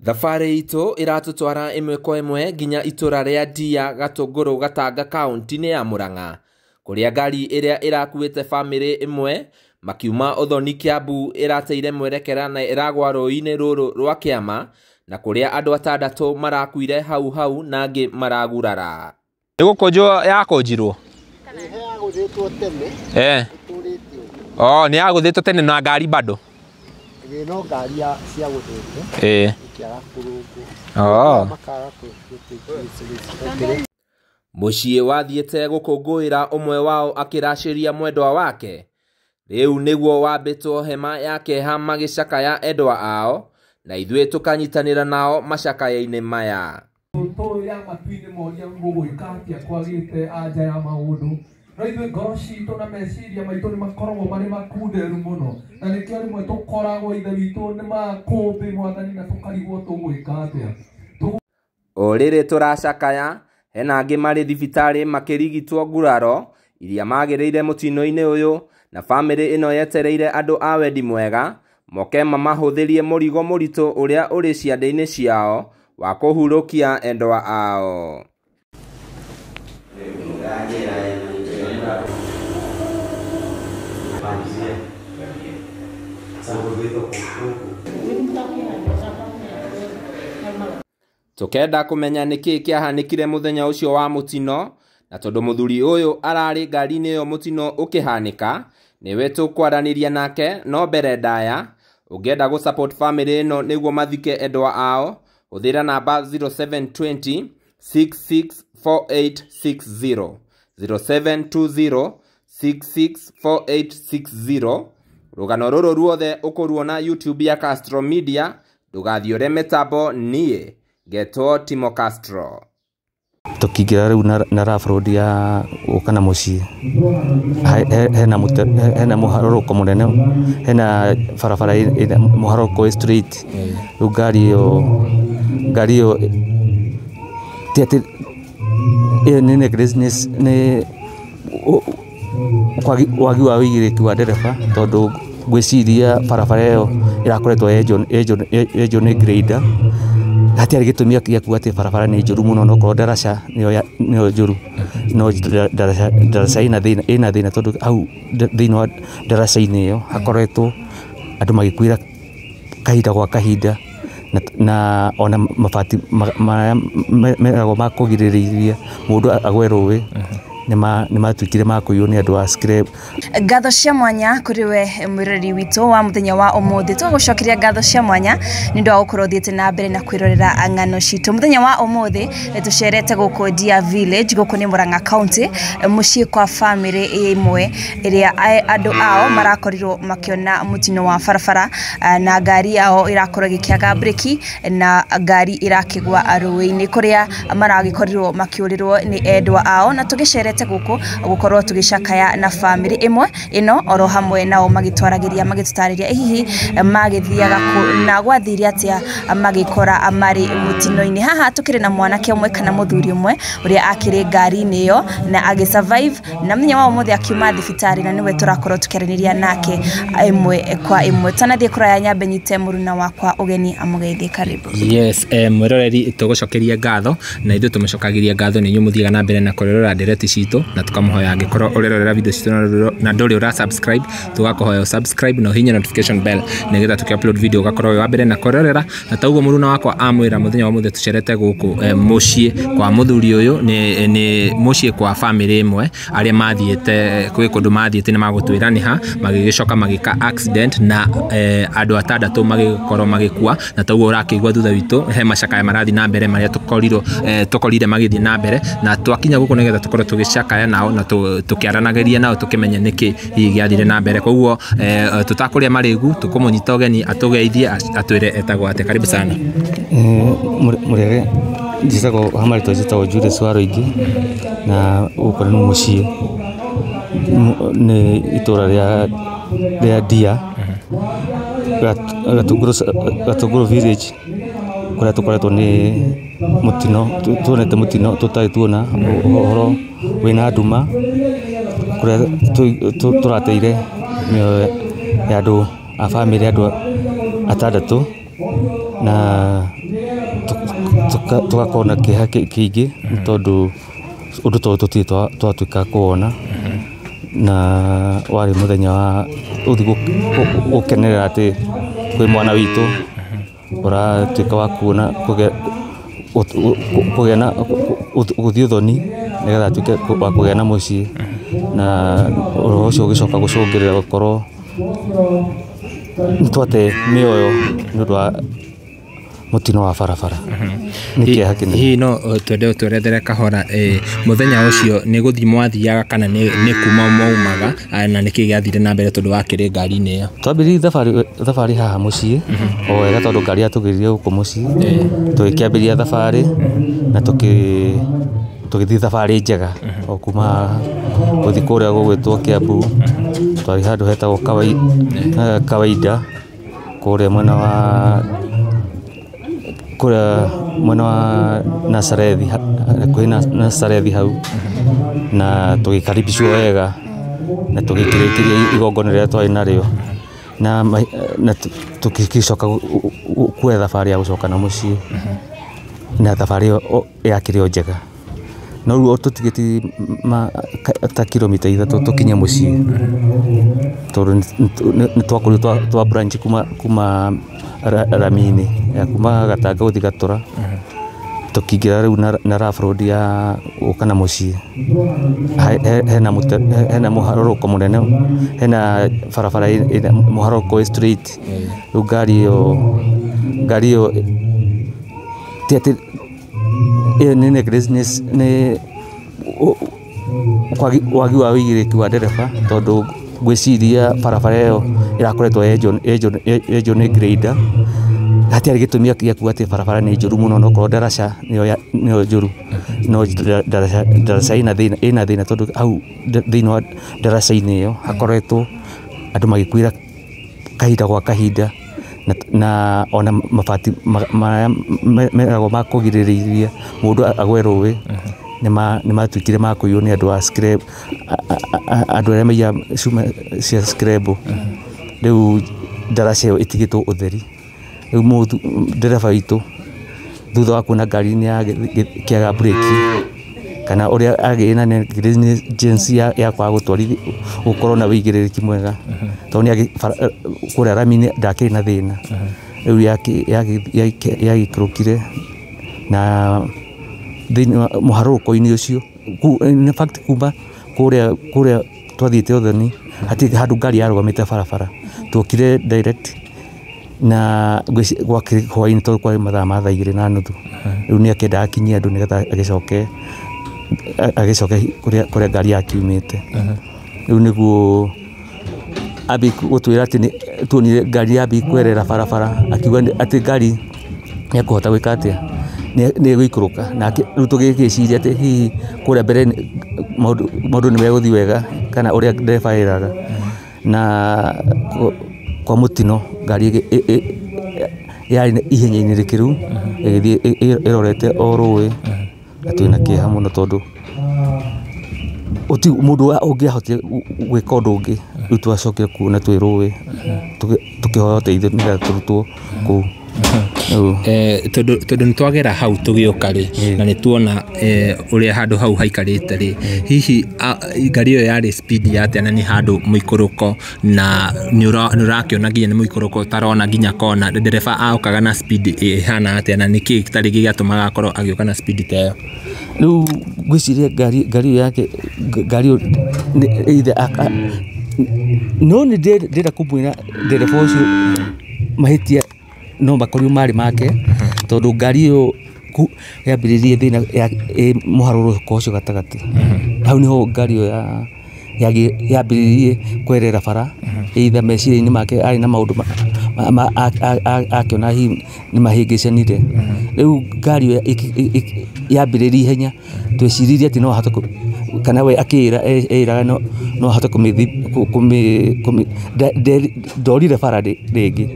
Thabarĩ itũ ĩratũtwara ĩmwe kwa ĩmwe nginya itũra rĩa Ndia Gatũngũrũ Gatanga kaunti-inĩ ya Murang'a kũrĩa ngari ĩrĩa ĩrakuĩte bamĩrĩ ĩmwe makiuma Ũthoni Kiambu ĩrateire mwerekera na ĩragwa rũĩ-inĩ rũrũ rwa Kĩama na kũrĩa andũ atandatũ marakuire hau hau na angĩ maragurara. Nĩ gũkũnjwo yakũnjirwo? Yagũthĩtwo tene. Ĩtũrĩte ũguo. Oh, nĩ yagũthĩtwo tene na ngari bado? Ĩĩ, no ngari ciagũthĩte. Ĩkĩaga kũrũngwo. Makaga kũ. Mũciĩ wathiĩte gũkũngũĩra ũmwe wao akĩracĩria mwendwa wake. Rĩu nĩguo wambĩtwo hema ya kĩeha magĩcakaya endwa ao na ithuĩ tũkanyitanĩra nao macakaya-inĩ maya. Tũtũ ya matu-inĩ moria gũgwĩka atĩa kwagĩte anja ya maũndũ. No ithuĩ ngoro citũ na meciria maitũ nĩ makoragwo marĩ makunderu mũno, na nĩkĩo rĩmwe tũkoragwo ithe witũ nĩ makũmbĩ mwathani na tũkarigwo tũgwĩka atĩa. O rĩrĩ tũracakaya, hena angĩ marĩ thibitarĩ makĩrigitwo nguraro iria magĩrĩire mũtino-inĩ ũyũ, na bamĩrĩ ĩno yetereire andũ a wendi mwega moke mamahũthĩrie mũrigo mũritũ ũrĩa ũrĩ ciande-inĩ ciao wa kũhurũkia endwa ao. Tũkenda kũmenya nĩkĩ kĩahanĩkire mũthenya ũcio wa mũtino, na tondũ mũthuri ũyũ ararĩ ngari-inĩ ĩyo mũtino ũkĩhanĩka, nĩwe tũkwaranĩria nake. No mbere ndaya, ũngĩenda gũ support family ĩno nĩguo mathike endwa ao, hũthĩra namba 0720 664860, 0720 664860. Rũgano rũrũ ruothe ũkũruona YouTube ya Castro Media. Ndũgathiũre mĩtambo, niĩ ngetwo Timo Castro. Tũkĩingĩra rĩu na rough road ya gũka na mũciĩ, hena mũharũrũko mũnene, hena barabara ĩna mũharũrũko wĩ straight. Rĩu ngari ĩyo ti atĩ ĩyo nĩ negligence, nĩ wagi wa ũigĩrĩrĩki wa ndereba, tondũ ngwĩciria barabara ĩyo ĩrakoretwo yenjwo nĩ grader. Hatiarĩ gĩtũmi gĩa kuga atĩ barabara nĩ njũru mũno, no korwo ndaraca nĩyo njũru, no ndaraca ĩna thĩna, tondũ hau thĩinĩ wa ndaraca-inĩ ĩyo hakoretwo andũ magĩkuĩra kahinda gwa kahinda, na ona mabati marĩa meragwo ma kũgirĩrĩria mũndũ agwe rũĩ nĩ matuĩkire ma kũiywo nĩ andũ a scrap. Ngatho cia mwanya kũrĩ we mwĩroreri witũ wa mũthenya wa ũmũthĩ. Tũgũcokeria ngatho cia mwanya nĩ ũndũ wa gũkorwo ũthiĩte na mbere na kwĩrorera ng'ano citũ. Mũthenya wa ũmũthĩ tũcerete gũkũ Ndia Village, gũkũ nĩ Murang'a County, mũciĩ kwa bamĩrĩ ĩmwe ĩrĩa andũ ao marakorirwo makĩona mũtino wa barabara, na ngari yao ĩrakorwo ĩgĩkĩaga breki na ngari ĩrakĩgwa rũĩ-inĩ kũrĩa maragĩkorirwo makĩũrĩrwo nĩ endwa ao. Na tũgĩcerete gũkũ gũkorwo tũgĩcakaya na bamĩrĩ ĩmwe ĩno oro hamwe nao magĩtwaragĩria magĩtũtarĩria hihi magĩthiaga kũ na gwathire atĩa magĩkora marĩ mũtino-inĩ. Haha tũkĩrĩ na mwanake ũmwe kana mũthuri ũmwe ũrĩa akĩrĩ ngari-inĩ ĩyo na agĩ survive, na mũthenya wa ũmũthĩ akiuma thibitarĩ, na nĩwe tũrakorwo tũkĩaranĩria nake ĩmwe kwa ĩmwe. Tanathiĩ kũraya, nyambe nyite mũruna wakwa ũgeni amũgeithie. Karibu. Yes, mwĩroreri, tũgũcokeria ngatho na ithuĩ tũmũcokagĩria ngatho nĩ inyuĩ mũthiaga na mbere na kũrorera ndereti citũ, na tũkamũhoya angĩkorwo ũrerorera video citũ na ndũrĩ ũra subscribe, tũgakũhoya subscribe na ũhihinye notification bell nĩgetha tũkĩ upload video ũgakorwo wĩ wa mbere na kũrorera. Na taguo mũruna wakwa amwĩra, mũthenya wa mũthĩ tũcerete gũkũ mũciĩ kwa mũthuri ũyũ, nĩ mũciĩ kwa family ĩmwe arĩa mathiĩte kwĩ kũndũ mathiĩte, nĩ magũtwĩra nĩ ha, magĩgĩcoka magĩka accident na andũ atandatũ magĩkorwo magĩkua. Na taguo ũrakĩigua thutha witũ he macakaya marathiĩ na mbere marĩa tũkorire magĩthiĩ na mbere, na twakinya gũkũ nĩgetha tũkorwo tũgĩcakaya nao na tũkĩaranagĩria nao tũkĩmenye nĩkĩ hihi gĩathire na mbere. Koguo tũtakũrĩa marĩgu, tũkũmũnyita ũgeni atũgeithie, atwĩre etagwo atĩa. Karibu sana. Mũrege, njĩtagwo hamarĩtwa, njĩtagwo Julius Waruingi, na gũkũ nĩ mũciĩ, nĩ itũra rĩa Ndia Gatũngũrũ village, kũrĩa tũkoretwo nĩ mũtino, tuonete mũtino tũtarĩ tuona ũhoro wĩna nduma, kũrĩa tũrateire mĩoyo ya andũ a bamĩrĩ, andũ atandatũ, na Tũgakorwo na kĩeha kĩingĩ nĩ tondũ ũndũ ta ũyũ tũtirĩ twatuĩka kuona na warĩ mũthenya wa gũthiĩ gũkenerera atĩ kwĩ mwana witũ ũratuĩka wa kuona kũgĩa na gũthiĩ ũthoni nĩgetha atuĩke wa kũgĩa na mũciĩ na ũhoro ũcio ũgĩcoka gũcũngĩrĩra gũkorwo nĩtwate mĩoyo nĩ ũndũ wa mũtino wa barabara. Nĩ kĩeha kĩnene. Hihi no twende ũtwerethere kahora mũthenya ũcio nĩ gũthiĩ mwathiaga kana nĩ kuma mwaumaga na nĩkĩ gĩathire na mbere tondũ wakĩrĩ ngari-inĩ ĩyo? Twambĩrĩirie thabarĩ haha mũciĩ o wega tondũ ngari yatũgĩrire gũkũ mũciĩ tũgĩkĩambĩrĩria thabarĩ na tũgĩthiĩ thabarĩ njega o kuma haha gũthiĩ kũrĩa gũgwĩtwo Kiambu. Twarĩ handũ hetagwo Kawaida kũrĩa mwena wa Nasarethi hakuhĩ na Nasarethi hau na tũgĩkaribicwo wega na tũgĩkĩrĩkĩria igongona rĩrĩa twarĩ narĩo na tũgĩcoka kuoya thabarĩ ya gũcoka na mũciĩ na thabarĩ ĩyo yakĩrĩ o njega no rĩu tũtigĩtie ta kilomita 3 tũkinye mũciĩ tondũ nĩ twakorirwo twa branch kuma rami-inĩ ya kuma Gatanga gũthiĩ Gatũra tũkĩingĩra rĩu na rough road ya gũka na mũciĩ. Hena mũharũrũko mũnene, hena barabara ĩna mũharũrũko straight. Rĩu ngari ĩyo ti atĩ ĩyo nĩ negligence, nĩ wagi wa ũigĩrĩrĩki wa ndereba tondũ ngwĩciria barabara ĩyo ĩrakoretwo yenjwo nĩ grader. Hatiarĩ gĩtũmi gĩa kuga atĩ barabara nĩ njũru mũno onokorwo ndaraca nĩyo njũru, no ndaraca ĩna thĩna tondũ hau thĩinĩ wa ndaraca-inĩ ĩyo hakoretwo andũ magĩkuĩra kahinda gwa kahinda na ona mabati marĩa meragwo ma kũgirĩrĩria mũndũ agwe rũĩ nĩ matuĩkire ma kũiywo nĩ andũ a scrap, andũ arĩa maiyaga cuma cia scrap. Rĩu ndaraca ĩyo ĩtigĩtwo ũtheri. Rĩu ndereba witũ thutha wa kuona ngari nĩ yakĩaga breki kana ũrĩa agĩire na negligence ya kwaga gũtwarithia gũkorwo na ũigĩrĩrĩki mwega tondũ kũrĩa rami-inĩ ndakĩrĩ na thĩna. Rĩu yagĩikũrũkire na thĩinĩ wa mũharũrũko-inĩ ũcio in fact kuma kũrĩa twathiĩte ũthoni hatirĩ handũ ngari yarũgamĩte barabara, tuokire direct na gwakĩrĩ hwaĩ-inĩ tondũ kwarĩ mathaa ma thaa 2:30. Rĩu nĩ akĩendaga akinyie andũ nĩgetha agĩcoke kũrĩa ngari yakiumĩte. Rĩu nĩguo ambia gũtwĩra atĩ tuonire ngari yambia kwerera barabara akiuga atĩ ngari nĩ ekũhota gwĩka atĩa, nĩ ĩgũikũrũka. Nake rĩu tũgĩgĩciria atĩ hihi kũrĩa mbere maũndũ nĩ megũthiĩ wega kana ũrĩa ndereba eraga na kwa mũtino ngari yarĩ ihenya-inĩ rĩkĩru ĩgĩthiĩ ĩrorete o rũĩ na twĩna kĩeha mũno tondũ gũtirĩ mũndũ ũngĩahotire gwĩka ũndũ ũngĩ. Rĩu twacokire kuona twĩ rũĩ tũkĩhoya ũteithio nĩgetha tũrutwo kũu. Tondũ nĩ twagera hau tũgĩũka rĩ na nĩ tuona ũrĩa handũ hau haikarĩte rĩ, hihi ngari ĩyo yarĩ speed ya atĩa na nĩ handũ mũikũrũko na nĩ ũrakĩona nginya nĩ mũikũrũko ũtarona nginya kona, ndereba aũkaga na speed ĩhana atĩa na nĩkĩ tarĩngĩ gĩatũmaga akorwo agĩũka na speed ta ĩyo? Rĩu ngwĩciria ngari ĩyo yake ngari ĩyo either no nĩ ndĩrenda kũmwĩra ndereba ũcio mahĩtia no makorirwo marĩ make tondũ ngari ĩyo yambĩrĩirie thĩna mũharũrũko ũcio gatagatĩ. Hau nĩho ngari ĩyo yambĩrĩirie kwerera bara either meciria-inĩ make arĩ na maũndũ akĩona hihi nĩ mahĩngĩcanire. Rĩu ngari ĩyo yambĩrĩirie ihenya tweciririe atĩ no ahote kana we akĩĩra eĩraga no ahote ndorire bara rĩngĩ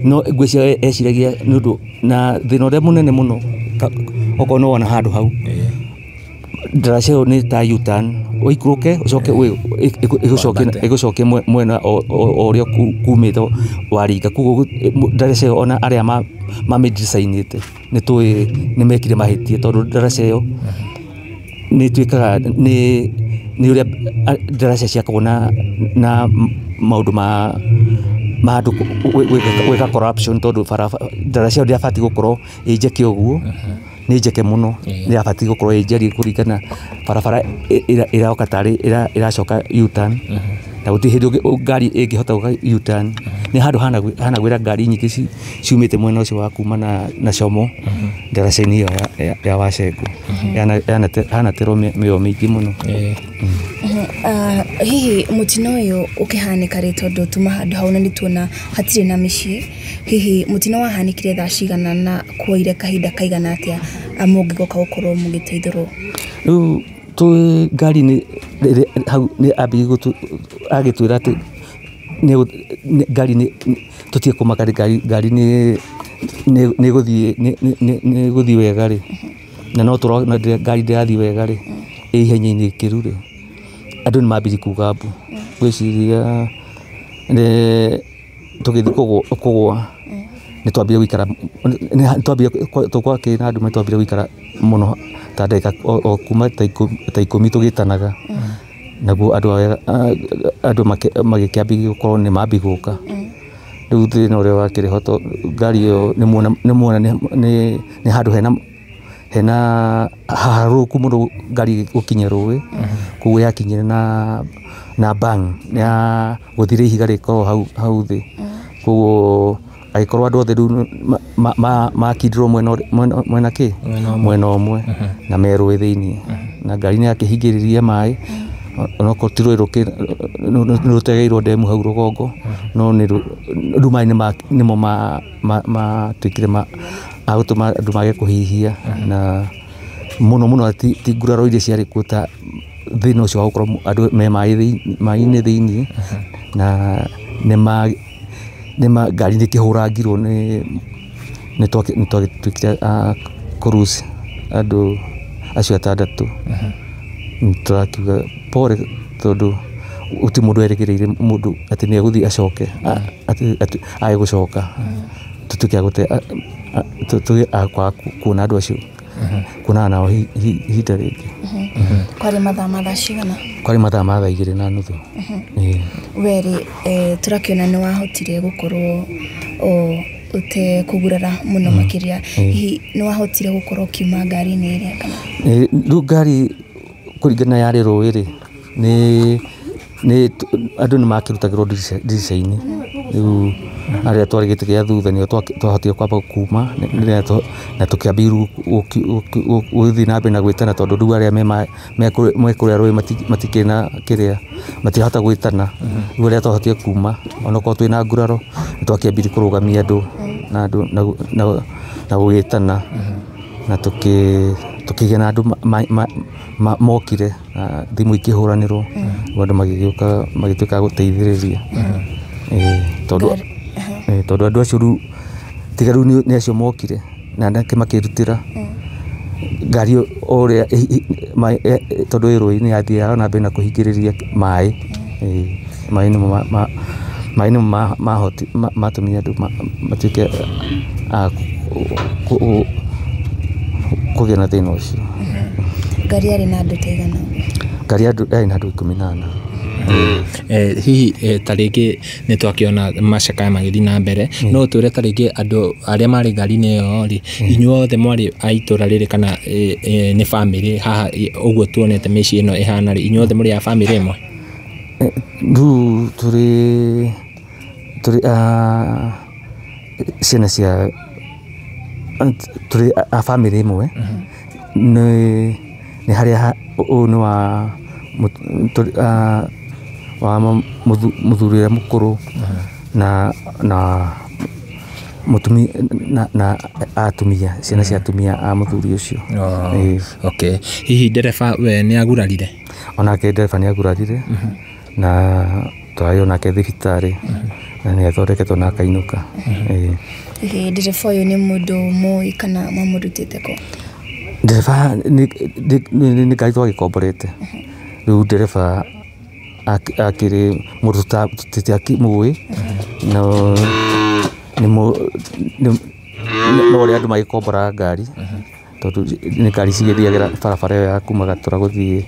no ngwĩciria eciragia nĩ ũndũ na thĩna ũrĩa mũnene mũno okorwo nĩ wona handũ hau ndaraca ĩyo nĩ ta U-turn ũikũrũke ũcoke ĩgũcokie mwena o ũrĩa kumĩte waringa. Koguo ndaraca ĩyo ona arĩa mamĩdicainĩte nĩ tũĩ nĩ mekire mahĩtia, tondũ ndaraca ĩyo nĩ ĩtuĩkaga nĩ ũrĩa ndaraca ciakagwo na maũndũ ma andũ gwĩka corruption, tondũ ndaraca ĩyo ndĩabatiĩ gũkorwo ĩ njeke ũguo, nĩ njeke mũno, nĩ yabatiĩ gũkorwo ĩ njariĩ kũringana barabara ĩroka tarĩ ĩracoka U-turn, na gũtirĩ hĩndĩ ngari ĩngĩhota gũka U-turn. Nĩ handũ hanagwĩra ngari nyingĩ ciumĩte mwena ũcio wa kuma na Como ndaraca-inĩ ĩyo ya Wacengũ, yanaterwo mĩoyo mĩingĩ mũno. Hihi mũtino ũyũ ũkĩhanĩka rĩ, tondũ tuma handũ hau na nĩtuona hatirĩ na mĩciĩ, hihi mũtino wahanĩkire thaa cigana na kuoire kahinda kaigana atĩa mũngĩgoka gũkorwo mũgĩteithũrwo? Rĩu twĩ ngari-inĩ hau nĩ ambĩrĩirie agĩtwĩra atĩ ngari tũtige kũmaka, ngari nĩ ĩgũthiĩ wega rĩ, na no tũrona ngari ndĩrathiĩ wega rĩ, ĩ ihenya-inĩ ikĩru rĩ, andũ nĩ mambĩrĩirie kuga mbu. Ngwĩciria tũgĩthiĩ kũgũa nĩ twambire gũikara, twakĩrĩ na andũ nĩ twambire gũikara mũno ta ndagĩka o kuma ta 10 tũgĩtanaga, naguo andũ magĩkĩambĩrĩria gũkorwo nĩ mambia gũka. Rĩu thĩna ũrĩa wakĩrĩ ho, ngari ĩyo nĩ muona nĩ handũ hena haharũrũku mũno ngari gũkinya rũĩ, koguo yakinyire na bang ya gũthire ihiga rĩkoragwo hau thĩ, koguo agĩkorwo andũ othe rĩu makindirwo mwena kĩ mwena ũmwe na me rũĩ thĩiniĩ, na ngari nĩ yakĩhingĩrĩria maĩ, onokorwo ti rũĩ nĩ rũtegeirwo ndemu hau rũgongo, no rĩu maĩ nĩmo matuĩkire ma gũtũma andũ mage kũhihia, na mũno mũno ti nguraro iria ciarĩ kuo ta thĩna ũcio wa gũkorwo andũ me maĩ-inĩ thĩiniĩ, na nĩma ngari nĩ ĩkĩhũrangirwo nĩ twagĩtuĩkire a kũruci andũ acio atandatũ. Tũrakiuga pole, tondũ gũtirĩ mũndũ erĩgĩrĩire mũndũ atĩ nĩ egũthiĩ acoke age gũcoka, tũtuĩke a kwaga kuona andũ acio, kuonana nao ihinda rĩngĩ. Kwarĩ mathaa ma thaa cigana? Kwarĩ mathaa ma thaa 2:30. We rĩ, tũrakĩona nĩ wahotire gũkorwo ũtekũgurara mũno makĩria, hihi nĩ wahotire gũkorwo ũkiuma ngari-inĩ ĩrĩa kana? Rĩu ngari kũringana yarĩ rũĩ rĩ, nĩ andũ nĩ makĩrutagĩrwo ndirica-inĩ, rĩu arĩa twarĩ gĩtĩ gĩa thutha nĩo twahotire kwamba kuma na tũkĩambĩrĩria gũthiĩ na mbere na gwĩtana, tondũ rĩu arĩa me kũrĩa rũĩ matikĩrĩ na kĩrĩa, matirahota gwĩtana. Rĩu arĩa twahotire kuma onokorwo twĩna nguraro nĩ twakĩambirie kũrũgamia andũ na gũgĩtana, na tũkĩgĩa na andũ mokire, thimũ ikĩhũranĩrwo, andũ magĩgĩũka magĩtuĩka a gũteithĩrĩria, tondũ andũ acio rĩu tiga rĩu nĩ acio mokire na anake makĩrutĩra ngari o ũrĩa, tondũ ĩ rũĩ-inĩ yathiaga na mbere na kũhingĩrĩria maĩ, maĩ nĩmo matũmire andũ matuĩke a kũgĩa na thĩna ũcio. Ngari yarĩ na andũ ta aigana? Ngari yarĩ na andũ 14. Hihi ta rĩngĩ nĩ twakĩona macakaya magĩthiĩ na mbere, no ũtwĩre ta rĩngĩ andũ arĩa marĩ ngari-inĩ ĩyo rĩ, inyuothe mwarĩ a itũra rĩrĩ kana nĩ bamĩrĩ haha ũguo tuonete mĩciĩ ĩno ĩhana rĩ, inyuothe mũrĩ a bamĩrĩ ĩmwe? Rĩu tũrĩ a ciana cia tũrĩ a bamĩrĩ ĩmwe, nĩ harĩa ũyũ nĩ wa mũthuri ũrĩa mũkũrũ na mũtumia na atumia, ciana cia atumia a mũthuri ũcio. Okay. Hihi ndereba we nĩ agurarire? Onake ndereba nĩ agurarire, na twarĩ onake thibitarĩ na nĩ athondeketwo na akainũka. Hihi ndereba ũyũ nĩ mũndũ mũĩ kana mwamũrutĩte kũ? Ndereba nĩ ngari twagĩkomborete, Rĩu ndereba akĩrĩ mũndũ tũtiakĩmũĩ no no ũrĩa andũ magĩkomboraga ngari tondũ nĩ ngari cigĩthiagĩra barabara ĩyo ya kuma Gatũra gũthiĩ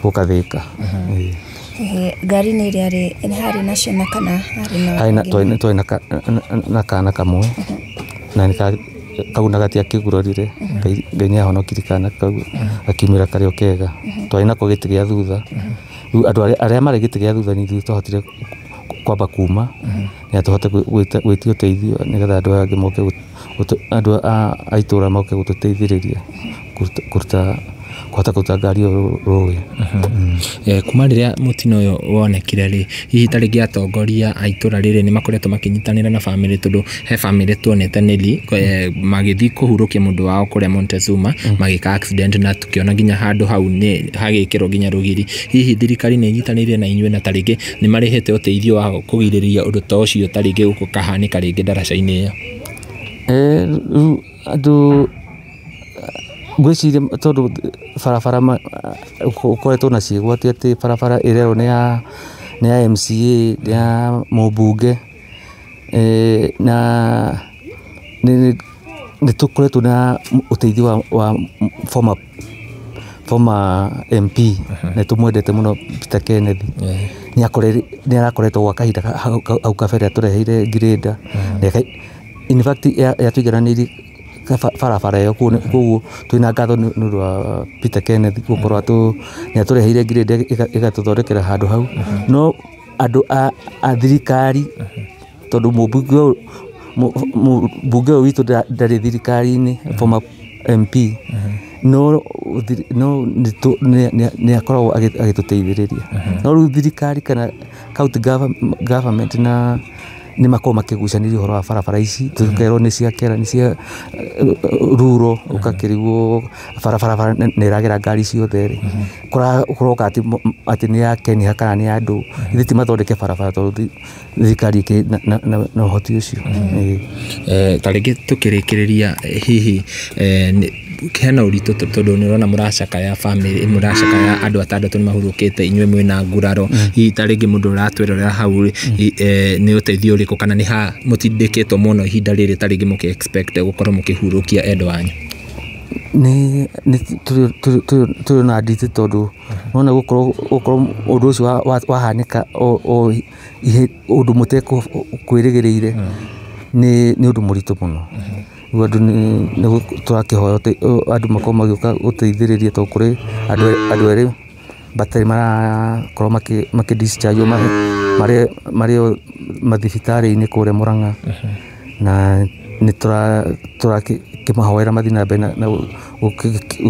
gũka Thĩka. Ngari nĩ ĩrĩa harĩ na ciana kana harĩ na twarĩ na kana kamwe na kau na gatiakĩgurarire. Ngai nĩ ahonokirie kana kau gakiumĩra karĩ o kega. Twarĩ nako gĩtĩ gĩa thutha. Rĩu andũ arĩa marĩ gĩtĩ gĩa thutha nĩ ithuĩ twahotire kwamba kuma nĩgetha tũhote gwĩtia ũteithio nĩgetha andũ aya angĩ moke andũ a itũra moke gũtũteithĩrĩria kũruta kũhota kũruta ngari ĩyo rũĩ. Kuma rĩrĩa mũtino ũyũ wonekire rĩ, hihi ta rĩngĩ atongoria a itũra rĩrĩ nĩ makoretwo makĩnyitanĩra na bamĩrĩ tondũ he bamĩrĩ tuonete Nelly magĩthiĩ kũhurũkia mũndũ wao kũrĩa Montezuma magĩka accident na tũkĩona nginya handũ hau nĩ hagĩkĩrwo nginya rũgiri. Hihi thirikari nĩ ĩnyitanĩire na inyuĩ na ta rĩngĩ nĩ marĩhĩte ũteithio wa kũgirĩrĩria ũndũ ta ũcio ta rĩngĩ gũkahanĩka rĩngĩ ndaraca-inĩ ĩyo? Rĩu andũ ngwĩciria tondũ barabara ũkoretwo na ciĩgwati atĩ barabara ĩrerwo nĩ ya MCA nĩ ya mũmbunge na nĩ tũkoretwo na ũteithio wa former MP nĩ tũmwendete mũno Peter Kenneth. Nĩ arakoretwo gwa kahinda hau kabere atũreheire grader. In fact yatũigananĩirie barabara ĩyo koguo twĩna ngatho nĩ ũndũ wa Peter Kenneth gũkorwo nĩ atũreheire grader ĩgatũthondekera handũ hau. No andũ a thirikari tondũ mũmbunge ũyũ witũ ndarĩ thirikari-inĩ former MP no nĩ akoragwo agĩtũteithĩrĩria. No rĩu thirikari kana county government na nĩ makoragwo makĩgucanĩria ũhoro wa barabara ici tũkerwo nĩ cia kera nĩ cia ruro ũgakĩrigwo barabara nĩ ĩragera ngari ciothe rĩ kũroka atĩ nĩ ya Kenya kana nĩ ya andũ ithuĩ ti mathondeke barabara tondũ thirikari ĩkĩrĩ na ũhoti ũcio. Ta rĩngĩ tũkĩrĩkĩrĩria hihi hena ũritũ tondũ nĩ ũrona mũracakaya bamĩrĩ mũracakaya andũ atandatũ nĩ mahurũkĩte inyuĩ mwĩna nguraro hihi ta rĩngĩ mũndũ ũratwĩrorera hau nĩ ũteithio ũrĩkũ kana nĩ ha mũtindĩkĩtwo mũno ihinda rĩrĩ ta rĩngĩ mũkĩ expect gũkorwo mũkĩhurũkia endwa anyu? Nĩ tũrĩ na nditi tondũ nona gũkorwo ũndũ ũcio wahanĩka o ũndũ mũtekwĩrĩgĩrĩire nĩ ũndũ mũritũ mũno. Rĩu andũ nĩ tũrakĩhoya andũ makorwo magĩũka gũteithĩrĩria tondũ kũrĩ andũ erĩ matarĩ marakorwo makĩ discharge marĩ mathibitarĩ-inĩ kũrĩa Murang'a na nĩ tũrakĩmahoera mathiĩ na mbere na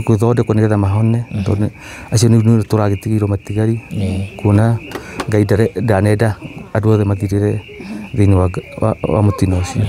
gũthondekwo nĩgetha mahone tondũ acio nĩ tũragĩtigĩirwo matigari kuona Ngai ndanenda andũ othe mathirĩre thĩinĩ wa mũtino ũcio.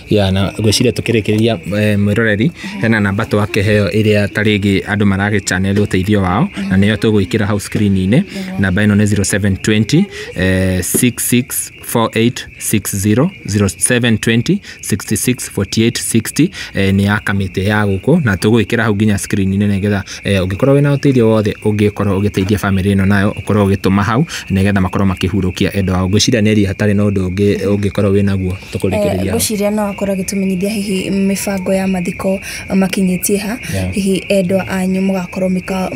Ya na ngwĩciria tũkĩrĩkĩrĩria mwĩroreri hena namba twakĩheo ĩrĩa ta rĩngĩ andũ maragĩ channel ũteithio wao na nĩyo tũgwĩkĩra hau screen-inĩ. Namba ĩno nĩ 0720 664860 0720 664860 nĩ ya kamĩtĩ ya gũkũ na tũgwĩkĩra hau nginya screen-inĩ nĩgetha ũngĩkorwo wĩna ũteithio wothe ũngĩkorwo ũgĩteithia bamĩrĩ ĩno nayo ũkorwo ũgĩtũma hau nĩgetha makorwo makĩhurũkia endwa ao. Ngwĩciria nĩ hatarĩ na ũndũ ũngĩ ũngĩkorwo wĩnaguo tũkũrĩkĩrĩria. Ngwĩciria no akorwo agĩtũmenyithia hihi mĩbango ya mathiko makinyĩtie ha hihi endwa anyu mũgakorwo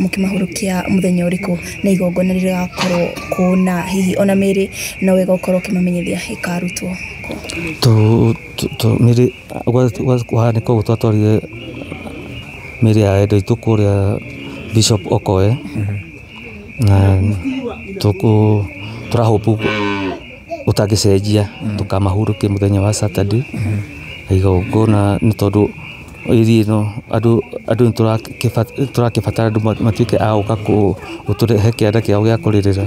mũkĩmahurũkia mũthenya ũrĩkũ na igongona rĩgakorwo kũ na hihi ona mĩĩrĩ no ĩgakorwo ũkĩmamenyithia ĩkarutwo kũ. Mĩĩrĩ kũhanĩka ũguo twatwarire mĩĩrĩ ya endwa aitũ kũrĩa Bishop Okoe na tũrahope ũtangĩcenjia tũkamahurũkia mũthenya wa Saturday igongona nĩ tondũ area ĩno andũ nĩ tũrakĩbatara andũ matuĩke a gũka gũtũrehe kĩanda kĩao gĩa kũrĩrĩra.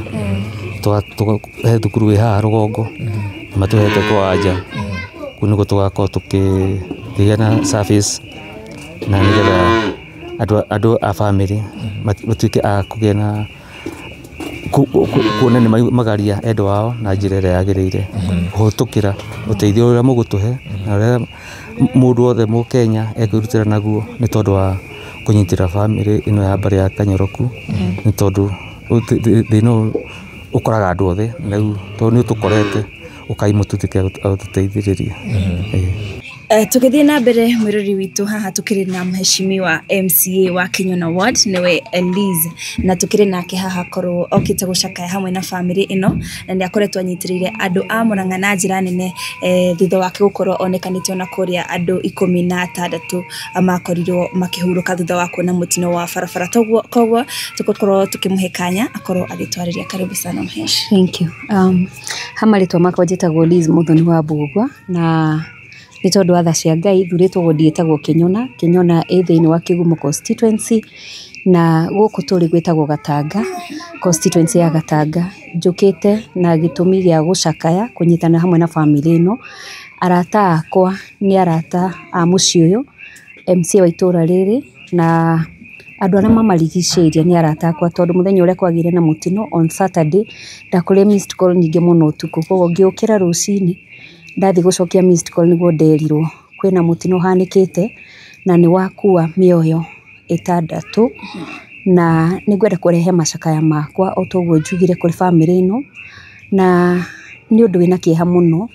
He thukuru ĩ haha rũgongo matũhete kĩwanja kũu nĩkuo tũgakorwo tũkĩgĩa na service na nĩgetha andũ a bamĩrĩ matuĩke a kũgĩa na kuona nĩ magaria endwa ao na njĩra ĩrĩa yagĩrĩire kũhĩtũkĩra ũteithio ũrĩa mũgũtũhe na ũrĩa mũndũ wothe mũkenya ekwĩrutĩra naguo nĩ tondũ wa Kũnyitĩra bamĩrĩ ĩno ya mbarĩ ya Kanyoroku, nĩ tondũ thĩna ũyũ ũkoraga andũ othe, na rĩu tondũ nĩ ũtũkorete, ũkai mũtũtuĩke a gũtũteithĩrĩria. Tũgĩthiĩ na mbere, mwĩrori witũ, haha tũkĩrĩ na mheshimiwa MCA wa Kinyona Ward, nĩwe Liz, na tũkĩrĩ nake haha korwo okĩte gũcakaya hamwe na bamĩrĩ ĩno, na nĩ akoretwo anyitĩrĩire andũ a Murang'a na njĩra nene, thutha wake gũkorwo onekanĩte ona kũrĩa andũ 16 makorirwo makĩhurũka thutha wa kuona mũtino wa barabara. Koguo tũgũkorwo tũkĩmũhe kanya akorwo agĩtwarĩria. Karibu sana, mhesh. Thank you. Ha marĩtwa makwa njĩtagwo Liz Muthoni wa Mbugua, na nĩ tondũ wa tha cia Ngai thurĩtwo wodi ĩtagwo Kĩnyona. Kĩnyona ĩ thĩinĩ wa Kĩgumo constituency, na gũkũ tũrĩ gwĩtagwo Gatanga, constituency ya Gatanga. Njũkĩte na gĩtũmi gĩa gũcakaya kũnyitana hamwe na bamĩrĩ ĩno. Arata akwa nĩ arata a mũciĩ ũyũ, MCA wa itũra rĩrĩ na andũ arĩa mamarigicĩirie nĩ arata akwa, tondũ mũthenya ũrĩa kwagĩire na mũtino on Saturday ndakorire missed call nyingĩ mũno ũtukũ. Koguo ngĩũkĩra rũcinĩ ndathiĩ gũcokia missed call nĩguo nderirwo kwĩna mũtino ũhanĩkĩte na nĩ wakua mĩoyo 6, na nĩngwenda kũrehe macakaya makwa o toguo njugire kũrĩ bamĩrĩ ĩno, na nĩ ũndũ wĩna kĩeha mũno,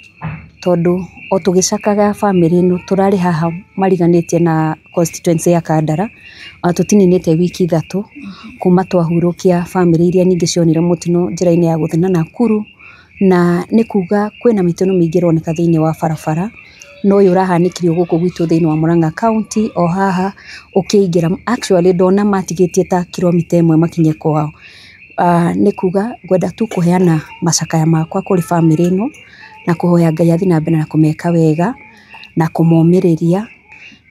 tondũ o tũgĩcakaga bamĩrĩ ĩno tũrarĩ haha mariganĩtie na constituency ya Kandara, ona tũtininĩte wiki 3 kuma twahurũkia bamĩrĩ iria nyingĩ cionire mũtino njĩra-inĩ ya gũthiĩ na Nakuru, na nĩ kuga kwĩna mĩtino mĩingĩ ĩroneka thĩinĩ wa barabara, no ũyũ ũrahanĩkire gũkũ gwitũ thĩinĩ wa Murang'a County o haha ũkĩingĩra. Actually ndona matigĩtie ta kilomita 1 makinye kwao. Nĩ kuga ngwenda tu kũheana macakaya makwa kũrĩ bamĩrĩ ĩno na kũhoya Ngai athiĩ na mbere na kũmeka wega na kũmomĩrĩria,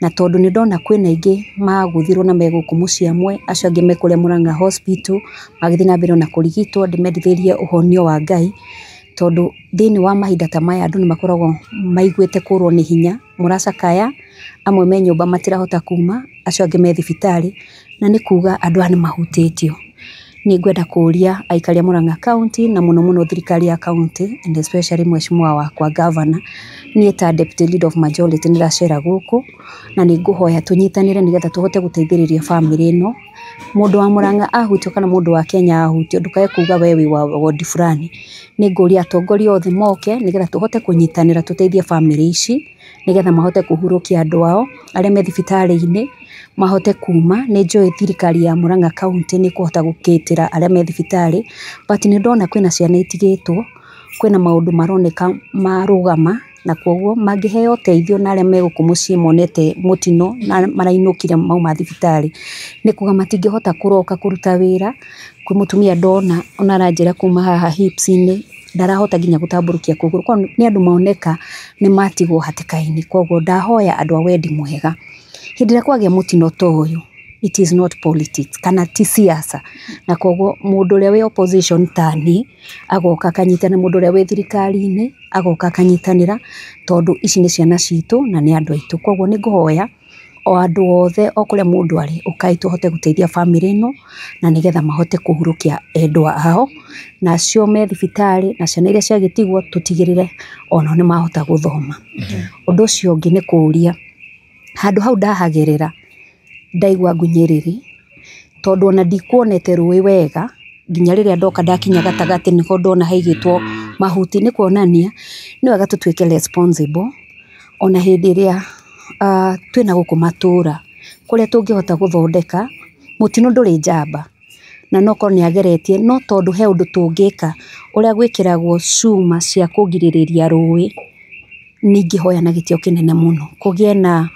na tondũ nĩ ndona kwĩna aingĩ magũthirwo na megũkũ mũciĩ amwe, acio angĩ me kũrĩa Murang'a Hospital magĩthiĩ na mbere na kũrigitwo, ndĩmendithĩrie ũhonio wa Ngai, tondũ thĩinĩ wa mahinda ta maya andũ nĩ makoragwo maiguĩte kũrwo nĩ hinya, mũracakaya, amwe me nyũmba matirahota kuma, acio angĩ me thibitarĩ, na nĩ kuga andũ aya nĩ mahutĩtio. Nĩ ngwenda kũria aikari a Murang'a County na mũno mũno thirikari ya county and especially mheshimiwa wakwa governor, niĩ ta deputy leader of majority nĩ ndacera gũkũ na nĩ ngũhoya tũnyitanĩre nĩgetha tũhote gũteithĩrĩria bamĩrĩ ĩno. Mũndũ wa Murang'a ahutio kana mũndũ wa Kenya ahutio, ndũkae kuga we wĩ wa wodi fulani. Nĩ ngũria atongoria othe moke nĩgetha tũhote kũnyitanĩra tũteithie bamĩrĩ ici nĩgetha mahote kũhurũkia andũ ao arĩa me thibitarĩ-inĩ mahote kuma. Nĩ njũĩ thirikari ya Murang'a County nĩ ĩkũhota gũkĩtĩra arĩa me thibitarĩ, but nĩ ndona kwĩna ciana itigĩtwo, kwĩna maũndũ maroneka marũgama, na koguo mangĩheo ũteithio na arĩa me gũkũ mũciĩ monete mũtino na marainũkire mauma thibitarĩ, nĩ kuga matingĩhota kũroka kũruta wĩra. Kwĩ mũtumia ndona ona aranjĩra kuma haha hips-inĩ ndarahota nginya gũtambũrũkia kũgũrũ, koguo nĩ andũ maoneka nĩ matigwo hatĩka-inĩ. Koguo ndahoya andũ a wendi mwega, hĩndĩ ĩrĩa kwagĩa mũtino ta ũyũ, it is not politics kana ti siasa, na koguo mũndũ ũrĩa wĩ opposition ta niĩ agoka akanyitanĩra, mũndũ ũrĩa wĩ thirikari-inĩ agoka akanyitanĩra, tondũ ici nĩ ciana citũ na nĩ andũ aitũ. Koguo nĩ ngũhoya o andũ othe o kũrĩa mũndũ arĩ, ũkai tũhote gũteithia bamĩrĩ ĩno na nĩgetha mahote kũhurũkia endwa ao, na acio me thibitarĩ na ciana iria ciagĩtigwo tũtigĩrĩre onao nĩ mahota gũthoma. Ũndũ ũcio ũngĩ nĩ kũũria handũ hau ndahagerera ndaigua ngunyĩrĩri, tondũ ona ndikuonete rũĩ wega nginya rĩrĩa ndoka ndakinya gatagatĩ nĩho ndona haigĩtwo mahuti. Nĩ kuonania nĩ wega tũtuĩke responsible ona hĩndĩ ĩrĩa twĩna gũkũ matũra kũrĩa tũngĩhota gũthondeka. Mũtino ndũrĩ njamba na no korwo nĩ ageretie, no tondũ he ũndũ tũngĩka ũrĩa gwĩkĩragwo cuma cia kũgirĩrĩria rũĩ, ningĩhoya na gĩtĩo kĩnene mũno kũgĩe na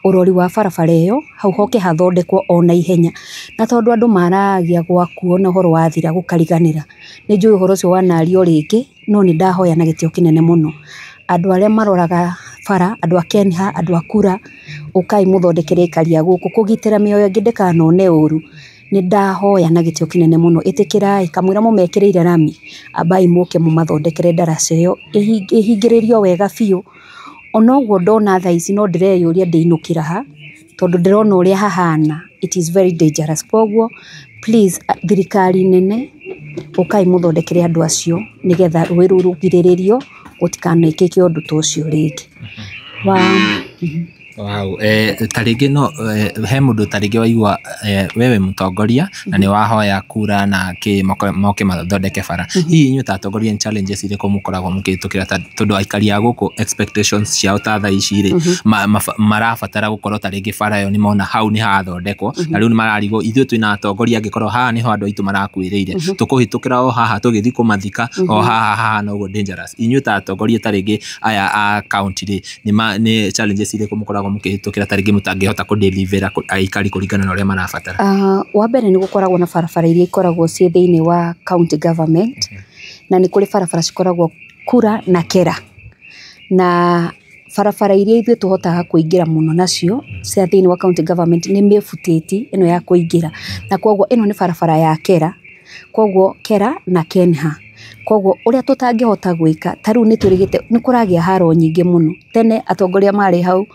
ũrori wa barabara ĩyo, hau hoke hathondekwo o na ihenya. Na tondũ andũ maragia gwakuo na ũhoro wathira gũkariganĩra, nĩ njũĩ ũhoro ũcio wanario rĩngĩ, no nĩ ndahoya na gĩtĩo kĩnene mũno andũ arĩa maroraga bara, andũ a KENHA, andũ a KURA, ũkai mũthondekere aikari a gũkũ kũgitĩra mĩoyo ĩngĩ ndĩkanone ũru. Nĩ ndahoya na gĩtĩo kĩnene mũno, ĩtĩkĩrai kamũira mũmekĩrĩire rami, ambai mũke mũmathondekere ndaraca ĩyo ĩhingĩrĩrio wega biũ. Ona ũguo ndona thaa ici no ndĩreyũria ndĩinũkĩra ha, tondũ ndĩrona ũrĩa hahana, it is very dangerous. Koguo please, thirikari nene, ũkai mũthondekere andũ acio nĩgetha rũĩ rũu rũgirĩrĩrio gũtikanekĩke ũndũ ta ũcio rĩngĩ. Wa Wow. Ta rĩngĩ no he mũndũ ta rĩngĩ waigua wewe mũtongoria na nĩ wahoya kura na kĩ moke mathondeke bara, hihi inyuĩ ta atongoria nĩ challenges irĩkũ mũkoragwo mũkĩhĩtũkĩra, tondũ aikari a gũkũ expectations ciao ta thaa ici rĩ, marabatara gũkorwo ta rĩngĩ bara ĩyo nĩ mona hau nĩ hathondekwo, na rĩu nĩ mararigwo ithuĩ twĩna atongoria angĩkorwo haha nĩho andũ aitũ marakuĩrĩire, tũkũhĩtũkĩra o haha tũgĩthiĩ kũmathika o haha haha noguo dangerous. Inyuĩ ta atongoria ta rĩngĩ aya a county rĩ, nĩ challenges irĩkũ mũkoragwo mũkĩhĩtũkĩra ta rĩngĩ mũtangĩhota kũdeliver aikari kũringana na ũrĩa marabatara? Wa mbere nĩ gũkoragwo na barabara iria ikoragwo ciĩ thĩinĩ wa county government, na nĩ kũrĩ barabara cikoragwo kura na kera, na barabara iria ithuĩ tũhotaga kũingĩra mũno nacio cia thĩinĩ wa county government nĩ mĩbutĩti ĩno ya kũingĩra, na koguo ĩno nĩ barabara ya kera, koguo kera na kenha. Koguo ũrĩa tũtangĩhota gwĩka ta rĩu nĩ twĩrĩgĩte nĩ kũragĩa haro nyingĩ mũno. Tene atongoria marĩ hau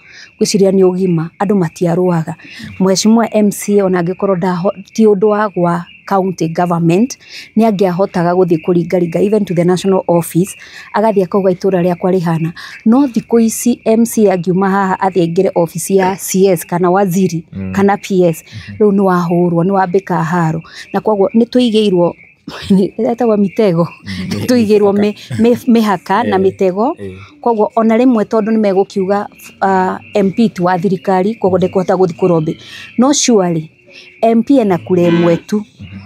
ngwĩciria nĩ ũgima andũ matiarũaga. Mheshimiwa MCA ona angĩkorwo ti ũndũ wa gwa county government nĩ angĩahotaga gũthiĩ kũringaringa even to the national office, agathiĩ akauga itũra rĩakwa rĩhana. No thikũ ici MCA angiuma haha athiĩ aingĩre office ya CS kana waziri kana PS, rĩu nĩ wahũrwo, nĩ wambĩka haro, na koguo nĩ tũigĩirwo ĩtagwo mitego, tũigĩirwo mĩhaka na mĩtego. Koguo ona rĩmwe tondũ nĩ megũkiuga MP ti wa thirikari, koguo ndekũhota gũthiĩ kũrobĩ, no surely MP ena kura ĩmwe tu,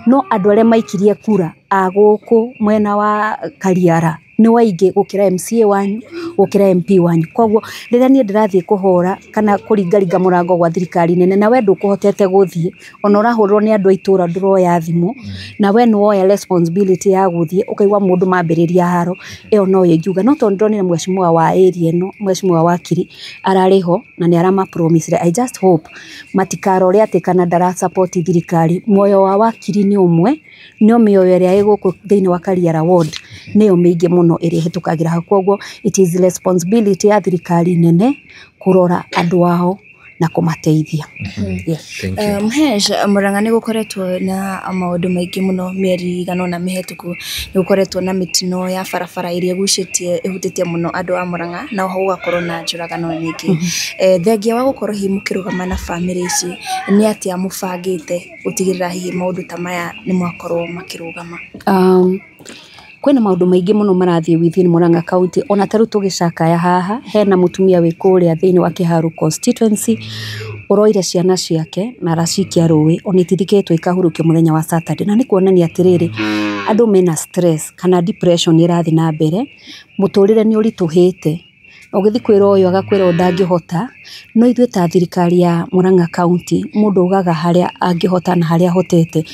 no andũ arĩa maikirie kura a gũkũ mwena wa Kariara nĩ waingĩ gũkĩra MCA wanyu, gũkĩra MP wanyu. Koguo rĩrĩa niĩ ndĩrathiĩ kũhũra kana kũringaringa mũrango gwa thirikari nene na we ndũkũhotete gũthiĩ, ona ũrahũrwo nĩ andũ a itũra ndũroya thimũ, na we nĩ woya responsibility ya gũthiĩ, ũkaigua mũndũ mambĩrĩria haro, ĩyo noyo ingiuga. No tondũ ndĩronire mheshimiwa wa area ĩno, mheshimiwa Wakiri ararĩ ho na nĩ aramapromisire. I just hope matikarore atĩ kana ndara support thirikari. Muoyo wa Wakiri nĩ ũmwe, no mĩoyo ĩrĩa ĩ gũkũ thĩinĩ wa Kariara ward nĩyo mĩingĩ mũno ĩrĩa ĩhĩtũkagĩra hau. Koguo it is responsibility ya thirikari nene kũrora andũ ao na kũmateithia. Mhesh, Murang'a nĩ gũkoretwo na maũndũ maingĩ mũno mĩeri ĩigana ũna mĩhetũku, nĩ gũkoretwo na mĩtino ya barabara ĩrĩa ĩgucĩtie ĩhutĩtie mũno andũ a Murang'a, na oho gũgakorwo na njũragano nyingĩ. Thengia wa gũkorwo hihi mũkĩrũgama na bamĩrĩ ici, nĩ atĩa mũbangĩte gũtigĩrĩra hihi maũndũ ta maya nĩ makorwo makĩrũgama? Kwĩna maũndũ maingĩ mũno marathiĩ within Murang'a County, ona ta rĩu tũgĩcakaya haha hena mũtumia wĩ kũrĩa thĩinĩ wa Kĩharu constituency ũroire ciana ciake na aracikia rũĩ, ona itithikĩtwo ikahurũkio mũthenya wa Saturday, na nĩ kuonania atĩrĩrĩ andũ mena stress kana depression ĩrathiĩ na mbere, mũtũrĩre nĩ ũritũhĩte, ũgĩthiĩ kwĩra ũyũ agakwĩra ũyũ ndangĩhota. No ithuĩ ta thirikari ya Murang'a County mũndũ augaga harĩa angĩhota na harĩa ahotete.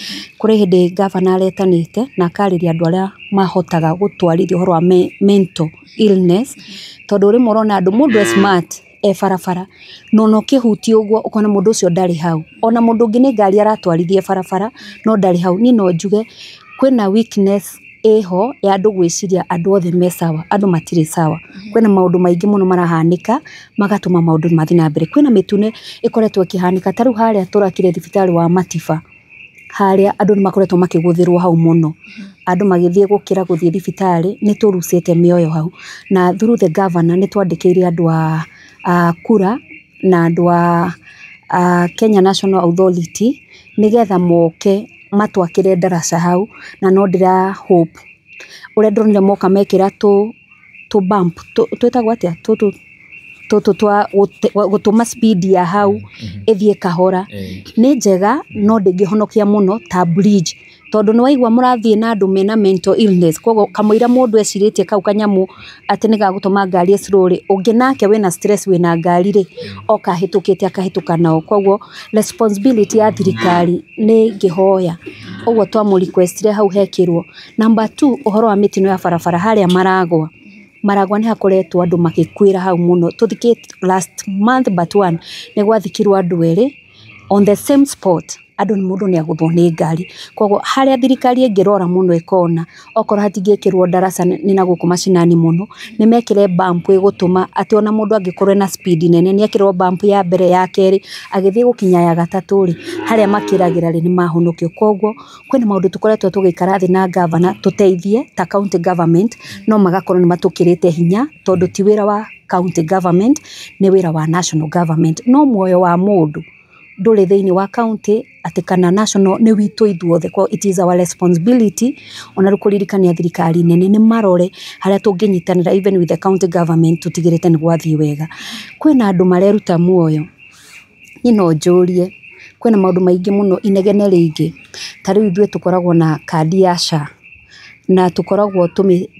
Kũrĩ hĩndĩ gavana aretanĩte na akarĩria andũ arĩa mahotaga gũtwarithia ũhoro wa mental illness, tondũ rĩmwe ũrona andũ mũndũ e smart e barabara, no ona ũkĩhutia ũguo ũkona mũndũ ũcio ndarĩ hau, ona mũndũ ũngĩ nĩ ngari aratwarithia barabara no ndarĩ hau. Niĩ no njuge kwĩna weakness ĩho ya andũ gwĩciria andũ othe me sawa, andũ matirĩ sawa. Kwĩna maũndũ maingĩ mũno marahanĩka magatũma maũndũ mathiĩ na mbere. Kwĩna mĩtune ĩkoretwo ĩkĩhanĩka, ta rĩu harĩa tũrakire thibitarĩ wa Matiba, harĩa andũ nĩ makoretwo makĩgũthĩrwo hau mũno, andũ magĩthiĩ gũkĩra gũthiĩ thibitarĩ nĩ tũrucĩte mĩoyo hau, na through the governor nĩ twandĩkĩire andũ a kura na andũ a Kenya National Authority nĩgetha moke matwakĩre ndaraca hau, na no ndĩra hope ũrĩa ndonire moka mekĩra tũ bump twĩtagwo atĩa tũtũ tũtũ twa gũtũma speed ya hau ĩthiĩ kahora, nĩ njega no ndĩngĩhonokia mũno ta bridge, tondũ nĩ waigua mũrathiĩ na andũ mena mental illness, koguo kamũira mũndũ ecirĩtie kau kanyamũ atĩ nĩ gagũtũma ngari ĩ slow rĩ, ũngĩ nake wĩna stress wĩna ngari rĩ, oka ahĩtũkĩte akahĩtũka nao. Koguo responsibility ya thirikari nĩ ngĩhoya ũguo twamũ request hau hekĩrwo. Number 2, ũhoro wa mĩtino ya barabara harĩa Maragwa, Maragwa nĩ hakoretwo andũ magĩkuĩra hau mũno, tũthikĩte last month but one nĩ gwathikirwo andũ erĩ on the same spot, Andũ mũndũ nĩ agũthwo nĩ ngari. Koguo harĩa thirikari ĩngĩrora mũno ĩkona okorwo hatingĩkĩrwo ndaraca nĩ na gũkũ macinani mũno, nĩ mekĩre bump ĩgũtũma atĩ ona mũndũ angĩkorwo ena speed nene nĩ ekĩrwo bump ya mbere ya kerĩ agĩthiĩ gũkinya ya gatatũ rĩ, harĩa makĩragĩra rĩ nĩ mahonokio. Koguo kwĩna maũndũ tũkoretwo tũgĩikara thĩ na gavana tũteithie ta county government, no magakorwo nĩ matũkĩrĩte hinya tondũ ti wĩra wa county government, nĩ wĩra wa national government. No muoyo wa mũndũ ndũrĩ thĩinĩ wa county atĩ kana national, nĩ witũ ithuothe. Kwa it is our responsibility ona rĩu kũririkania thirikari nene nĩ marore harĩa tũngĩnyitanĩra even with the county government tũtigĩrĩte nĩ gwathiĩ wega. Kwĩna andũ mareruta muoyo, niĩ no njũrie, kwĩna maũndũ maingĩ mũno inegene rĩingĩ. Ta rĩu ithuĩ tũkoragwo na kandi ya SHA na tũkoragwo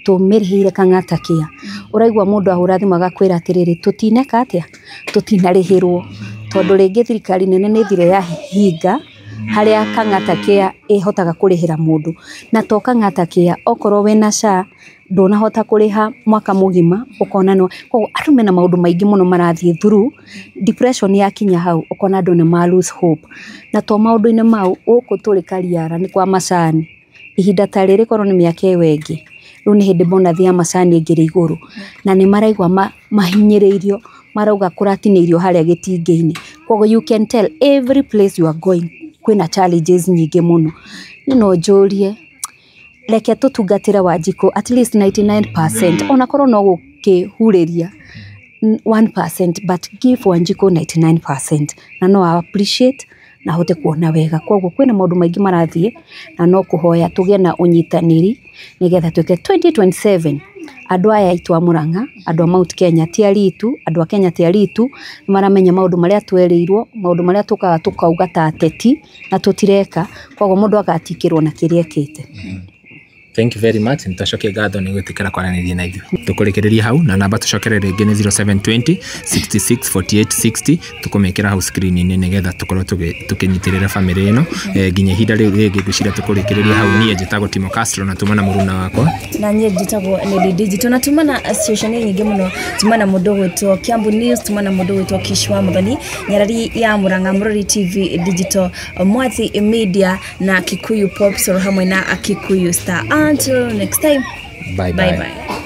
tũmĩrĩhĩire Kang'ata Care. Ũraigua mũndũ ahũra thimũ agakwĩra atĩrĩrĩ, tũtineka atĩa, tũtinarĩhĩrwo, tondũ rĩngĩ thirikari nene nĩ ĩthire yahinga harĩa Kang'ata Care ĩhotaga kũrĩhĩra mũndũ. Na to Kang'ata Care, okorwo wĩna SHA ndũnahota kũrĩha mwaka mũgima ũkona no. Koguo andũ mena maũndũ maingĩ mũno marathiĩ through depression yakinya hau ũkona andũ nĩ ma lose hope. Na to maũndũ-inĩ mau, gũkũ tũrĩ Kariara nĩ kwa macani, ihinda ta rĩrĩ korwo nĩ mĩaka ĩyo ĩngĩ, rĩu nĩ hĩndĩ bonathi ya macani ĩngĩrĩ igũrũ, na nĩ maraigua mahinyĩrĩirio, marauga kũratinĩirio harĩa gĩtingĩ-inĩ. Koguo you can tell every place you are going kwĩna challenges nyingĩ mũno. Niĩ no njũrie, reke tũtungatĩre Wanjikũ at least 99%, onakorwo no gũkĩhurĩria 1%, but give Wanjikũ 99% na no a appreciate na ahote kuona wega. Koguo kwĩna maũndũ maingĩ marathiĩ na no kũhoya tũgĩe na ũnyitanĩri nĩgetha twĩke 2027 andũ aya aitũ a Murang'a, andũ a Mount Kenya ti aritu, andũ a Kenya ti aritu, nĩ maramenya maũndũ marĩa twerĩirwo, maũndũ marĩa tũkaga tũkauga ta ateti na tũtireka. Koguo mũndũ agatikĩrwo na kĩrĩa ekĩte. Thank you very much. Nĩtwacokia ngatho nĩ gwĩtĩkĩra kwaranĩria na ithuĩ. Tũkũrĩkĩrĩria hau na namba tũcokere rĩngĩ nĩ 0720 66 48 60, tũkũmĩkĩra hau screen-inĩ nĩgetha tũkorwo tũkĩnyitĩrĩra bamĩrĩ ĩno nginya ihinda rĩu rĩngĩ. Ngwĩciria tũkũrĩkĩrĩria hau. Niĩ njĩtagwo Timo Castro na tuma na mũruna wakwa na niĩ njĩtagwo Nelly Digital, na tuma na station nyingĩ mũno, tuma na mũndũ ũgwĩtwo Kiambu News, tuma na mũndũ ũgwĩtwo Kishwa Muthoni, Nyarari ya Murang'a, Mũrori TV Digital, Mwathi Media na Kikuyu Pops hamwe na Kikuyu Star. Until next time, bye bye bye. Bye.